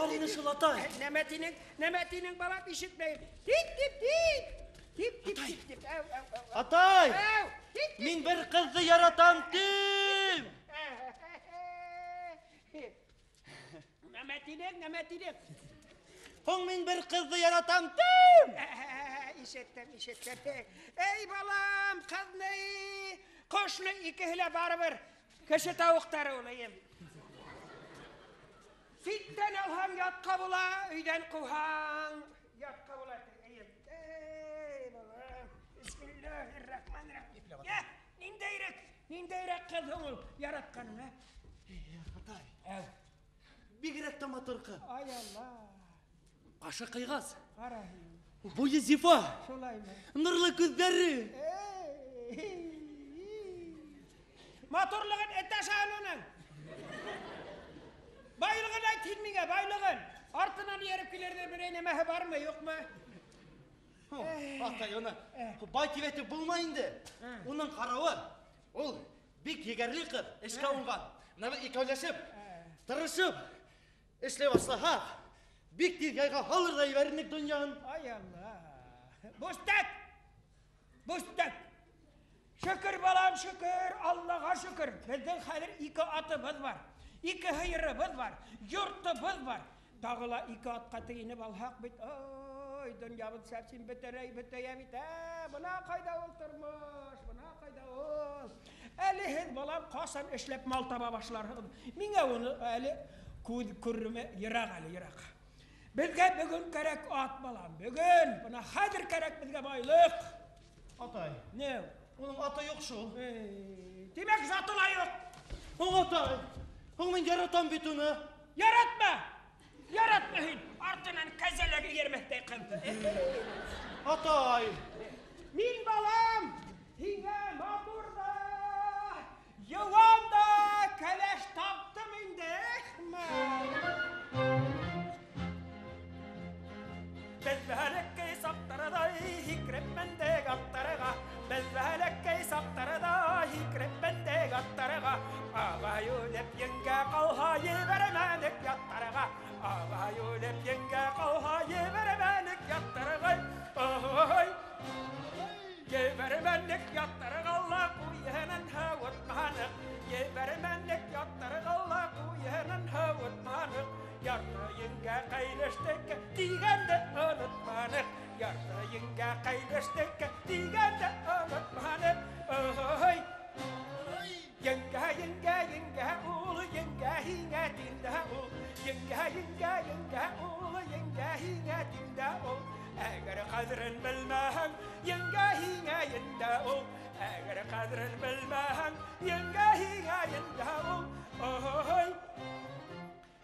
Бар ине шул, атай. Нәмә тинең? Нәмә тинең, балам, ишетмәйем. Тип, тип, тип. Тип, тип, тип, тип. Әү, әү, әү. Атай! Әү, тип, тип. Мин бер ҡыҙҙы яратам, тим! Нәмә тинең, нәмә тинең? Һуң мин бер ҡыҙҙы яратам, тим! Ишеттем, ишеттем. Эй, балам, ҡыҙны, ҡошны икеһе лә барыбер. Кеше тауыҡтары ул, эйем. Ситтән алһаң ятҡа була, өйҙән ҡыуһаң ятҡа була, эйем. Эй, балам, бисмиллаһир-рахманир-рахим. Йә, ниндәйерәк, ниндәйерәк ҡыҙ һуң ул яратҡаның, ә? Атай. Әү. Бигерәк тә матур ҡыҙ. Ай Алла. Ҡашы ҡыйғас. Ҡара һин. Буйы зифа. Шулаймы? Нурлы күҙҙәре. Эй. Матурлығын эт ашаған уның. Байлығын әйт һин миңә, байлығын. Артынан эйәреп килерҙәй берәй нәмәһе бармы, юҡмы? Атай, уны бай тип әйтеп булмай инде. Уның ҡарауы, ул бик егәрле ҡыҙ, эшкә уңған. Бына беҙ икәүләшеп, тырышып, эшләй башлаһаҡ, бик тиҙ яйға һалыр ҙа ебәрер инек донъяһын. Ай Алла. Бустәк! Бустәк! Шөкөр, балам, шөкөр, Аллаға шөкөр. Беҙҙең хәҙер ике атыбыҙ бар, ике һыйырыбыҙ бар, йортобоҙ бар. Тағы ла ике атҡа тейенеп алһаҡ бит, ой, донъябыҙ совсем бөтәрәй, бөтәйә бит. Ә, бына ҡайҙа ул тормош, бына ҡайҙа ул. Әле һеҙ, балам, ҡасан эшләп мал таба башларһығыҙ? Миңә уны әле күҙ күреме йыраҡ әле, йыраҡ. Беҙгә бөгөн кәрәк ат, балам, бөгөн. Бына хәҙер кәрәк беҙгә байлыҡ. Атай. Ни? Уның аты юҡ шул. Эй, тимәк, заты ла юҡ. Һуң, атай, һуң мин яратам бит уны. Яратма! Яратма һин! Артынан кәзәләге эйәрмәҫтәй ҡыҙҙы. Атай! Мин, балам, һиңә матур ҙа, йыуан да кәләш таптым инде. Беҙ бәләкәй саҡтарҙай һикереп мендек аттарға, беҙ бәләкәй саҡтарҙай һикереп мендек аттарға. Ағай үлеп еңгә ҡалһа ебәрмәнек яттарға, ағай үлеп еңгә ҡалһа ебәрмәнек яттарға. Ой, ебәрмәнек яттарға ла ҡуйынын һауытманыҡ, ебәрмәнек яттарға ла ҡуйынын һауытманыҡ. Ярты еңгә ҡәйлештек тигәнде онотманыҡ, ярты еңгә ҡәйлештек тигәнде онотманыҡ. Ой, еңгә, еңгә, еңгә ул, еңгә һиңә тиндә ул, еңгә, еңгә, еңгә ул, еңгә һиңә тиндә ул. Әгәр ҡәҙерен белмәһәң, еңгә һиңә ендә ул. Әгәр ҡәҙерен белмәһәң, еңгә һиңә ендә ул. Ой,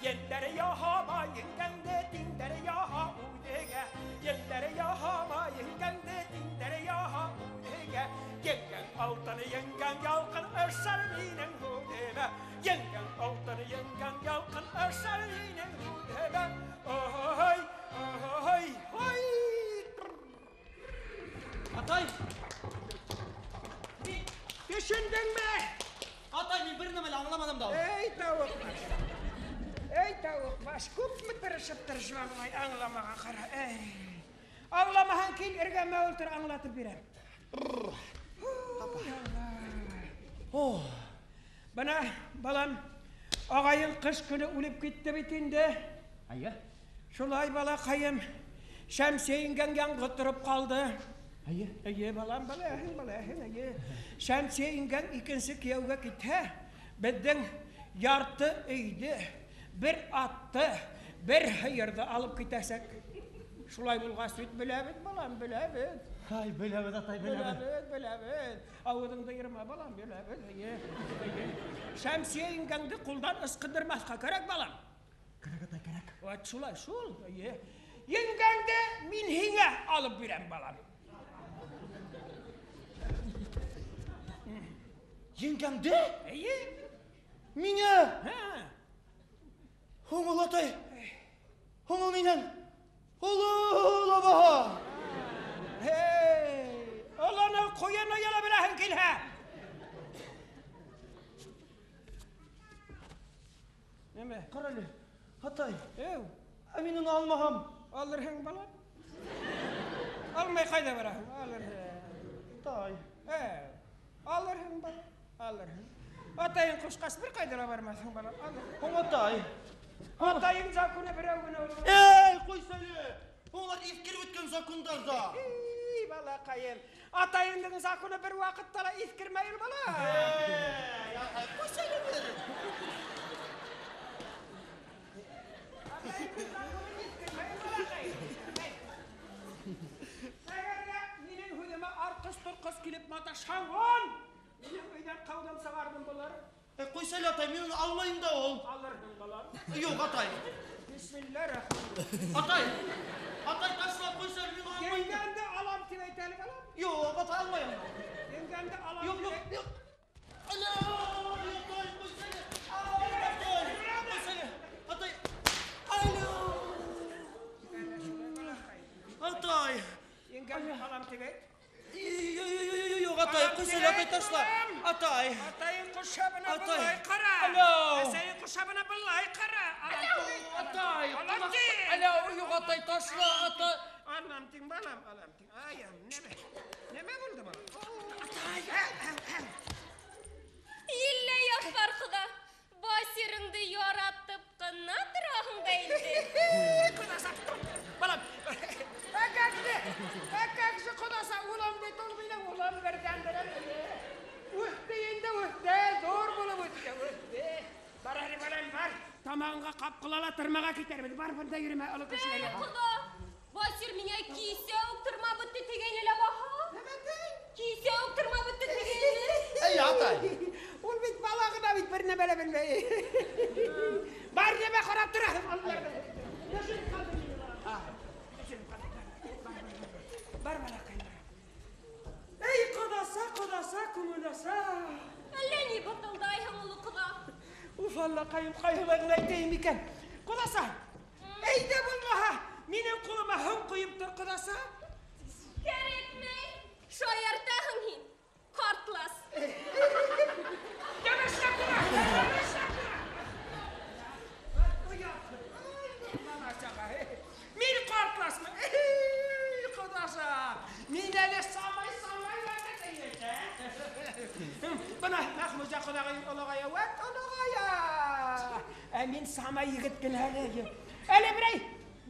Елдәре яһама еңгәңде, тиңдәре яһа үҙеңә. Елдәре яһама еңгәңде, тиңдәре яһа үҙеңә. Еңгәң алтын, еңгәң ялҡын, ышар минең һүҙемә. Еңгәң алтын, еңгәң ялҡын, ышар минең һүҙемә. Ой, ой, ой. Атай! Төшөндөңмө? Атай, мин бер нәмә лә аңламаным да. Эй, тауыҡ баш. Эй, тауыҡ баш, күпме тырышып-тырышып аңлай, аңламаған ҡара. Эй. Аңламаһаң кил, эргәмә ултыр, аңлатып бирәм. О. Бына, балам, ағайың ҡыш көнө үлеп китте бит инде. Әйе. Шулай, балаҡайым, Шәмсиә еңгәң яңғыҙ тороп ҡалды. Әйе. Әйе, балам, беләһең, беләһең, әйе. Шәмсиә еңгәң икенсе кейәүгә китһә, беҙҙең ярты өйҙө, бер атты, бер һыйырҙы алып китәсәк. Шулай булғас бит беләбеҙ, балам, беләбеҙ. Ай, беләбеҙ, атай, беләбеҙ. Беләбеҙ, беләбеҙ. Ауыҙыңды йырма, балам, беләбеҙ, әйе, әйе. Шәмсиә еңгәңде ҡулдан ысҡындырмаҫҡа кәрәк, балам. Кәрәк, атай, кәрәк. Вәт шулай, шул, әйе. Еңгәңде мин һиңә алып бирәм, балам. Еңгәңде? Әйе. Миңә? Һә. Һуң ул, атай. Һуң ул минән. Оло лабаһа. Һей, олоно ҡуйын оялы беләһең килһә. Нимә? Ҡара әле, атай. Эу. Ә мин уны алмаһам? Алырһың, балам. Алмай ҡайҙа бараһың? Алырһың. Атай. Алырһың, балам, алырһың. Атайың ҡушҡас бер ҡайҙа ла бармаҫһың, балам. Алырһың. Һуң атай. Атайың законы берәү генә ул. Эй, ҡуйсы әле. Улар иҫкереп бөткән закондар ҙа. Эй, балаҡайым. Атайыңдың законы бер ваҡытта ла иҫкермәй ул, бала. Эй, атай, ҡуйсы әле бер. Атайыңдың законы иҫкермәй ул, балаҡайым. Әгәр ҙә минең һүҙемә арҡыс-торҡос килеп маташһаң, он! Минең өйҙән ҡауҙым сығарҙым булыр. Ҡуйсы әле, атай, мин уны алмайым да ул. Алырһың, балам. Юҡ, атай. Бисмилләһир-рахманир-рахим. Атай, атай, ташлап ҡуйсы әле, мин алмайым. Еңгәнде алам тип әйт әле, балам. Юҡ, атай, алмайым. Еңгәнде алам Юҡ, тип юҡ, әйт. юҡ. Алло, атай, ҡуйсы әле. Атай, ҡуйсы әле. Атай. Алло. Атай. Еңгәнде алам тип әйт. Юҡ, атай, ҡуйсы әле, атай, ташла. Атай. Атайың ҡушабына Атай. былай ҡара. Алло. Әсәйең ҡушабына былай ҡара. Атай. Алам тиң. Алло, юҡ, атай, ташла, атай. Алам тиң, балам, алам тиң. Ай, нәмә? Нәмә булды, балам? Атай. Иллә Яфар ҡоҙа, Басирыңды яратып ҡына тораһың да инде. Ҡоҙаса, балам. Әкәксе, әкәксе ҡоҙаса, улым бит ул минең улым берҙән-бер. Үҫте инде, үҫте, ҙур булып үҫте, үҫте. Бар әле, балам, бар. Тамағыңға ҡапҡыла ла тырмаға китербеҙ. Бар, бында йөрөмә, оло кешеләргә. Эй, ҡоҙа, Басир миңә кисә үк тырма бөттө тигәйне лә баһа. Нимә ти? Кисә үк тырма бөттө тигәйне. Эй, атай. Ул бит бала ғына бит, бер нәмә лә белмәй. Бар, нәмә ҡарап тораһың, алалар. Төшөнөп ҡалдым инде, балам. Төшөнөп ҡалдым. Бар, бар, бар. Бар, балаҡайым, бар. Эй, ҡоҙаса, ҡоҙаса, күңел аса. Әллә ни бытылдайһың, оло ҡоҙа? Уф, Аллаҡайым, ҡайһылай ғына әйтәйем икән. Ҡоҙаса, әйҙә булмаһа, минең ҡулыма һыу ҡойоп тор, ҡоҙаса. Кәрәкмәй, шаяртаһың һин, ҡартлас. Нәмә эшләп тора? Нәмә эшләп тора? Мин ҡартласмы? Эй, ҡоҙаса, мин әле самай-самай ваҡыт әйҙә. Бына Мәхмүзә ҡоҙағай олоғая, вәт олоғая. Ә мин самай егет кенә әле. Әле берәй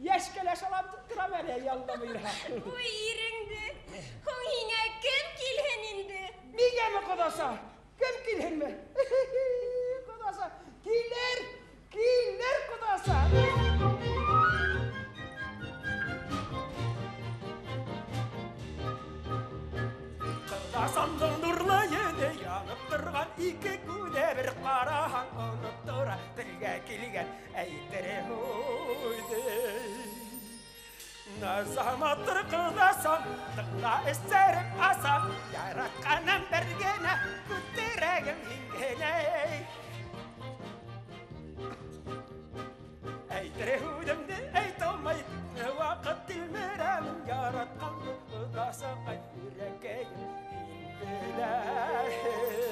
йәш кәләш алам тип торам әле, ялла бойорһа. Уй, иреңде. Һуң һиңә кем килһен инде? Миңәме, ҡоҙаса? Кем килһенме? Ҡоҙаса, килер, килер, ҡоҙаса. Ҡоҙасамдың нурлы йөҙө янып торған ике күҙе бер ҡараһаң оноттора телгә килгән әйтер һүҙе. Назаматыр ҡоҙасам, тыңла эсәрем асам, яратҡаным бер генә, күтерәгем һин генә. Әйтер һүҙемде әйтә алмай, ваҡыт тилмерәм, яратҡан ҡоҙасам, йөрәкәйем һин беләһең.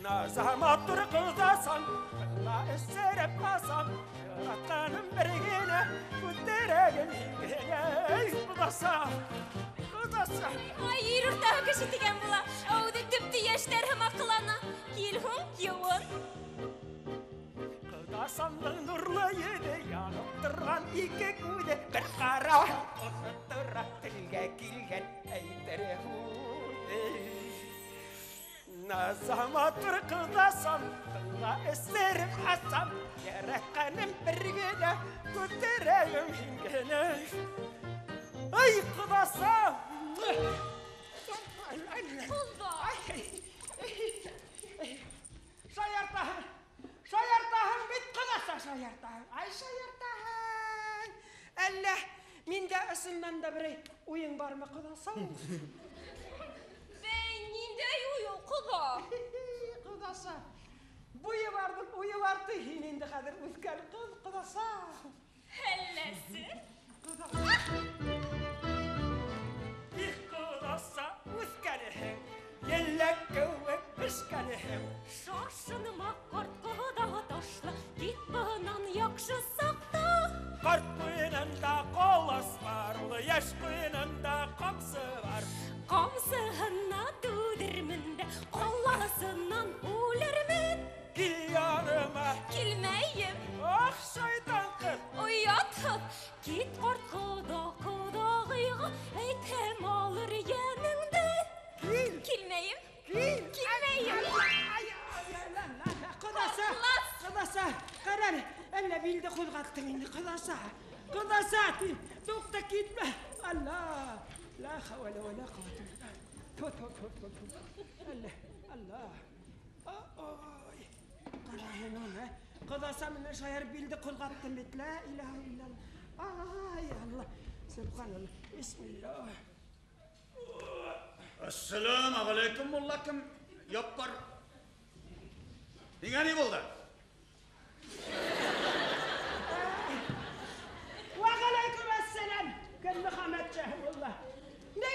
Назаматыр ҡоҙасам, тыңла эсәрем асам, яратҡаным бер генә, күтерәгем һин генә. Эй, ҡоҙаса, ҡоҙаса. Ай, ир уртаһы кеше тигән була. Ә үҙе төптө йәштәр һымаҡ ҡылана. Кил һуң, йыуын. Ҡоҙасамдың нурлы йөҙө янып торған ике күҙе бер ҡараһаң оноттора телгә килгән әйтер һүҙе. Назаматыр ҡоҙасам, тыңла эсерем асам, яратҡаным бер генә, күтерәгем һин генә. Ай, ҡоҙаса! Ҡоҙа! Шаяртаһың, шаяртаһың бит, ҡоҙаса, шаяртаһың. Ай, шаяртаһың. Әллә миндә ысыннан да берәй уйың бармы, ҡоҙаса? Бәй, ниндәй уй ул, ҡоҙа? Ҡоҙаса, буйы барҙың уйы бар ти, һин инде хәҙер үҫкән ҡыҙ, ҡоҙаса. Әлләсе? Их, ҡоҙаса, үҫкәнеһең, елләк кеүек бешкәнеһең. Шашыныма ҡарт ҡоҙа ташла, кит бынан яҡшы саҡта. Карт куйынында колос бар, улы яшь куйынында камсы бар. Камсыһына түҙермен дә, ҡаласынан үлермен. Кил яныма. Килмәйем. Ах, шайтан ҡыҙ. Оятһыҙ. Кит ҡарт ҡоҙа ҡоҙағыйға, әйтһәм алыр йәнеңде. Кил. Килмәйем. Кил. Килмәйем. Ҡоҙаса, ҡоҙаса, ҡара әле, әллә билде ҡуҙғаттың инде, ҡоҙаса. Ҡоҙаса, туҡта, китмә. Алла, ла хаула ва ла ҡууата. Ту, ту, ту, ту, ту. Алла, алла. Ой, ҡара һин уны. Ҡоҙаса менән шаярып билде ҡуҙғаттым бит. Ла илаһа иллалла. Ай, алла. Субханалла. Бисмилла. Ассаламу алейкум, муллакым. Яппар. Һиңә ни булды? Вәғәләйкүм әссәләм, Көлмөхәмәт Шәһимулла. Ни?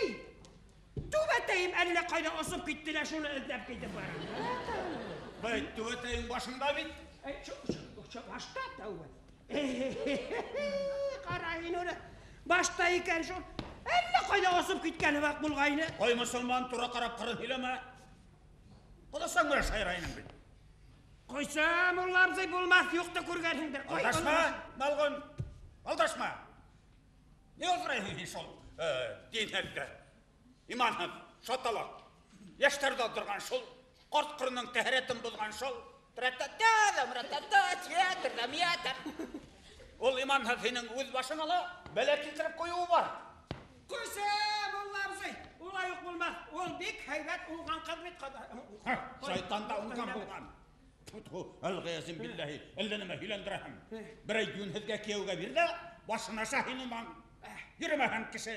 Түбәтәйем әллә ҡайҙа осоп китте лә, шуны эҙләп китеп барам. Бәй, түбәтәйең башыңда бит. Шу башта тәүбә. Ҡара һин уны. Башта икән шул. Әллә ҡайҙа осоп киткәне ваҡ булғайны. Ҡай мосолман тура ҡарап ҡырын һөйләмә. Ҡоласаң менән шайырайның бит. Ҡуйса, мулла абзый, булмаҫ, юҡты күргәнһеңдер. Ҡуй, Алдашма, булмаҫ. малғун, алдашма. Ни ултырайһың һин шул, динһеҙҙе, иманһыҙ, шаталаҡ, йәштәрҙе алдырған шул, ҡарт ҡорының тәһәрәтен боҙған шул. Тра-та-та, ла-мра-та-та, театр, ла-миатр. Ул иманһыҙ һинең үҙ башыңа ла бәлә килтереп ҡуйыуы бар. Ҡуйса, мулла абзый, улай уҡ булмаҫ. Ул бик һәйбәт уңған ҡыҙ бит, ҡыҙ. Һа, шайтан да уңған булған. Ту, әлғиәзим билләһи, әллә нәмә һөйләндерәһең. Берәй йүнһеҙгә кейәүгә бир ҙә, башын аша һин унан. Йөрөмәһәң кеше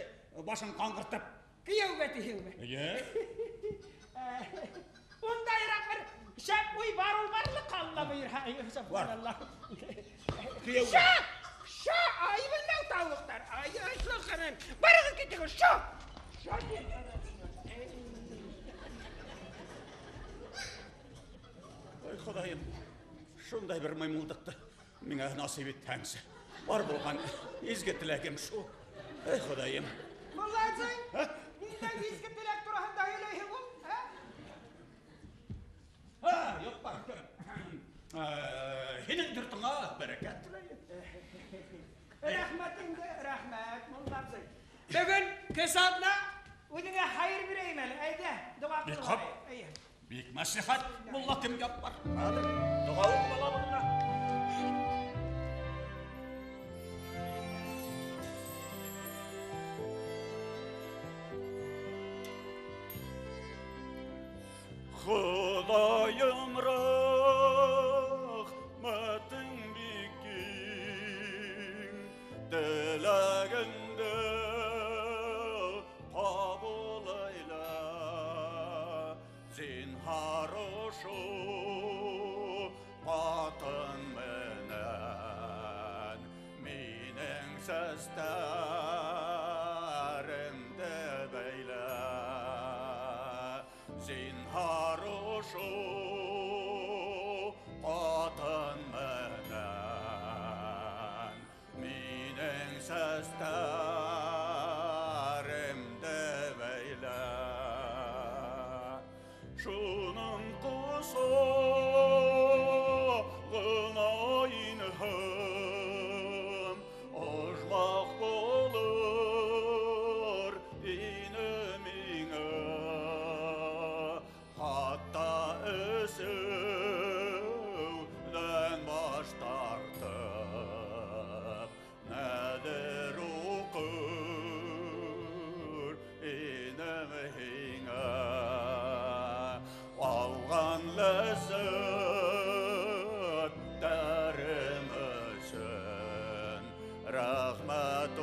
башын ҡаңғыртып. Кейәүгә тиһеңме? Эйе. Ундайыраҡ бер шәп уй бар ул барлыҡ, Алла бойорһа, субханалла. Кейәүгә. Ша! Ша! Ай, белмәү тауыҡтар. Ай, ай, суханым. Барығыҙ китегеҙ, ша! Ша! Ой, Хоҙайым, шундай бер маймылдыҡты миңә насип итһәңсе. Бар булған изге теләгем шул. Эй, Хоҙайым. Мулла абзый, Һә? ниндәй изге теләк тураһында һөйләйһең ул, һә? Һә, юҡ бар. Һинең йортоңа бәрәкәт теләйем. Рәхмәт инде, рәхмәт, мулла абзый. Бөгөн кес аҙна үҙеңә хәйер бирәйем әле. Әйҙә, доға Бик ҡылайыҡ. хуп. Әйе. Бик мәслихәт, мулла кем Яппар. Хәҙер доға уҡып алабыҙ бына. Хоҙайым рәхмәтең бик киң, теләгеңде ҡабул әйлә. Зинһар ошо ҡатын менән минең сәстәремде бәйлә. Зинһар ошо ҡатын менән минең сәстәремде бәйлә. Шуның ҡосағына инһәм, ожмах булыр ине миңә. Хатта эсеүҙән баш тартып, нәҙер уҡыр инем һиңә. Алған ләззәттәрем өсөн рәхмәт